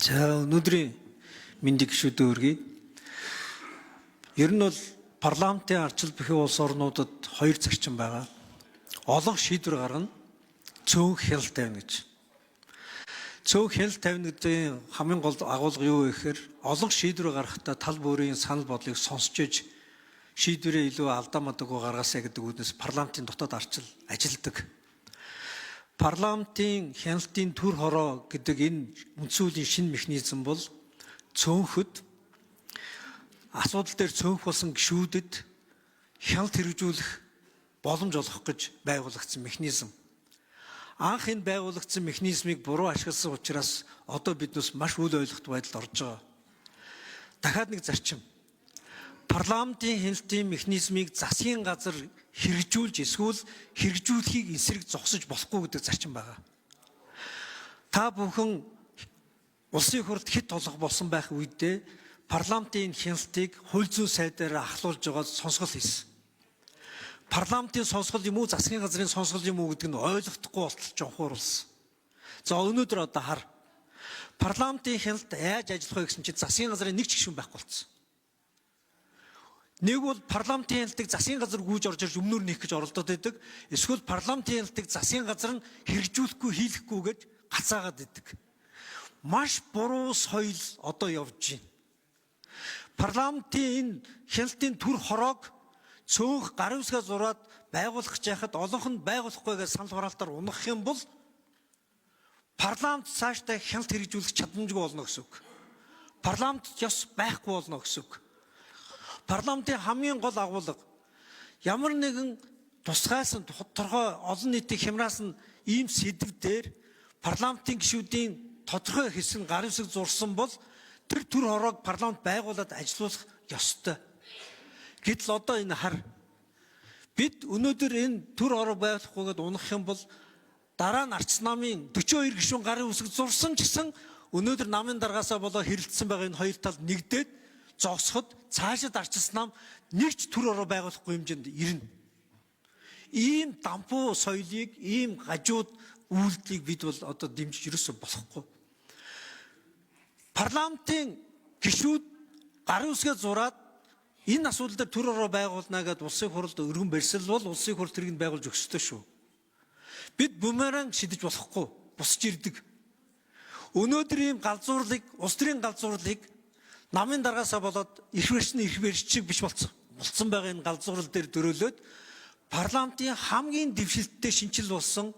За, өнөөдрийн мэндийг гишүүдээ өргөе. Ер нь бол парламентын ардчил бүхий улс орнуудад хоёр зарчим байгаа. Олон шийдвэр гаргана, цөөн хяналт тавина гэж. Цөөн хяналт тавина гэдгийн хамгийн гол агуулга юу вэ гэхээр олон шийдвэр гаргахдаа тал бүрийн санал бодлыг сонсч иж шийдвэрээ илүү алдаа мадаггүй гаргаасаа гэдэг үүднээс парламентын дотоод ардчил ажилладаг. Парламентын хяналтын төр хороо гэдэг энэ үндсэн хуулийн шинэ механизм бол цөөнхөд асуудал дээр цөөнх болсон гишүүдэд хяналт хэрэгжүүлэх боломж олгох гэж байгуулагдсан механизм. Анх энэ байгуулагдсан механизмыг буруу ашигласан учраас одоо биднээс маш үл ойлголт байдалд орж байгаа. Дахиад нэг зарчим. Парламентын хяналтын механизмыг засгийн газар хэрэгжүүлж эсвэл хэрэгжүүлэхийг эсрэг зогсож болохгүй гэдэг зарчим байгаа. Та бүхэн улсын хурлд хэд тулах болсон байх үедээ парламентын хяналтыг хууль зүйн сайдаар ахлуулж байгаа сонсгол хийсэн. Парламентын сонсгол юм уу, засгийн газрын сонсгол юм уу гэдэг нь ойлгохдохгүй болтол жонхууруулсан. За, өнөөдөр одоо хар. Парламентын хяналт яаж ажиллах вэ гэсэн чинь засгийн газрын нэг ч гишүүн байхгүй болсон. Нэг бол парламентын хяналтыг засгийн газар гүйж орж ирж өмнөр нэх гэж оролдоод байдаг. Эсвэл парламентын хяналтыг засгийн газар нь хэрэгжүүлэхгүй, хийлэхгүй гэж гацаагаад байдаг. Маш буруу соёл одоо явж байна. Парламентын энэ хяналтын төр хороог цөөнх гарын үсгээ зураад байгуулах гэж яхад олонх нь байгуулахгүй гэж санал хураалтаар унах юм бол парламент цаашдаа хяналт хэрэгжүүлэх чадамжгүй болно гэсэн үг. Парламент ёс байхгүй болно гэсэн үг. Парламентын хамгийн гол агуулга ямар нэгэн тусгайлсан тодорхой олон нийтийн хямраас нь ийм сэдэв дээр парламентын гишүүдийн тодорхой хэсэг нь гарын үсэг зурсан бол тэр төр хороог парламент байгуулад ажилуулах ёстой. Гэтэл одоо энэ хар, бид өнөөдөр энэ төр хороог байгуулахгүйгээд унах юм бол дараа нь арчс намын 42 гишүүн гарын үсэг зурсан ч гэсэн өнөөдөр намын даргаасаа болоо хэрэлдсэн байгаа энэ хоёр тал нэгдээд зогсоход цаашид арчилсан нам нэг ч төр ороо байгуулахгүй хэмжээнд ирнэ. Ийм дампуу соёлыг, ийм гажууд үйлдэлийг бид бол одоо дэмжиж ерөөсөө болохгүй. Парламентын гишүүд гарын үсгээ зураад энэ асуудал дээр төр ороо байгуулна гэдээ улсын хурлд өргөн барьсал бол улсын хурл тэргийг байгуулж өгөх ёстой шүү. Бид бумеранг шидэж болохгүй, бусч ирдэг. Өнөөдөр ийм галзуурлыг, улс төрийн галзуурлыг намын даргаасаа болоод эрх барьсны эрх барьчиг биш болсон. Болцсон байгаа энэ галзуурал дээр дөрөөлөөд парламентын хамгийн дэвшилттэй шинжил болсон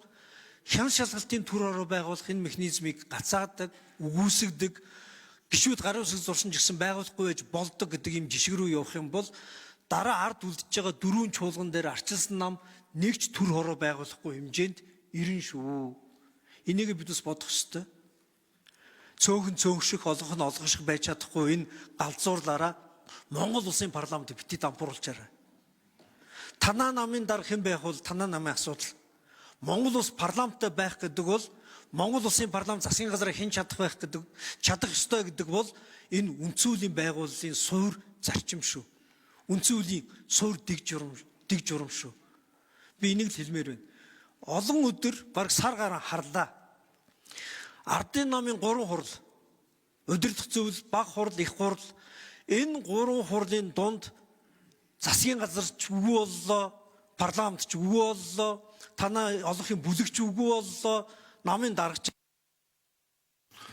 хяналт шалгалтын төр ороо байгуулах энэ механизмыг гацаадаг, үгүйсгдэг, гишүүд гарын үсэг зурсан ч гэсэн байгуулахгүй байж болдог гэдэг ийм жишг рүү явах юм бол дараа ард үлдэж байгаа дөрвөн чуулган дээр арчилсан нам нэг ч төр хороо байгуулахгүй хэмжээнд ирнэ шүү. Энийг бид бас бодох ёстой. Цөөхөн цөөнших, олонх нь олгоших байж чадахгүй энэ галзуурлаараа Монгол улсын парламент бити дампууруулчаарай. Танаа намын дарга хэн байх бол танаа намын асуудал. Монгол улс парламенттай байх гэдэг бол Монгол улсын парламент засгийн газраа хэн чадах байх гэдэг, чадах ёстой гэдэг бол энэ үндсэн хуулийн байгууллын суур зарчим шүү. Үндсэн хуулийн суур дэг журам шүү. Би энийг л хэлмээр байна. Олон өдөр, бараг сар гарan харлаа. Ардын намын 3 хурал, удирдах зөвлөл, баг хурал, их хурал, энэ 3 хурлын дунд засгийн газар ч үгүй боллоо, парламент ч үгүй боллоо, танаа олонхын бүлэг ч үгүй боллоо, намын даргач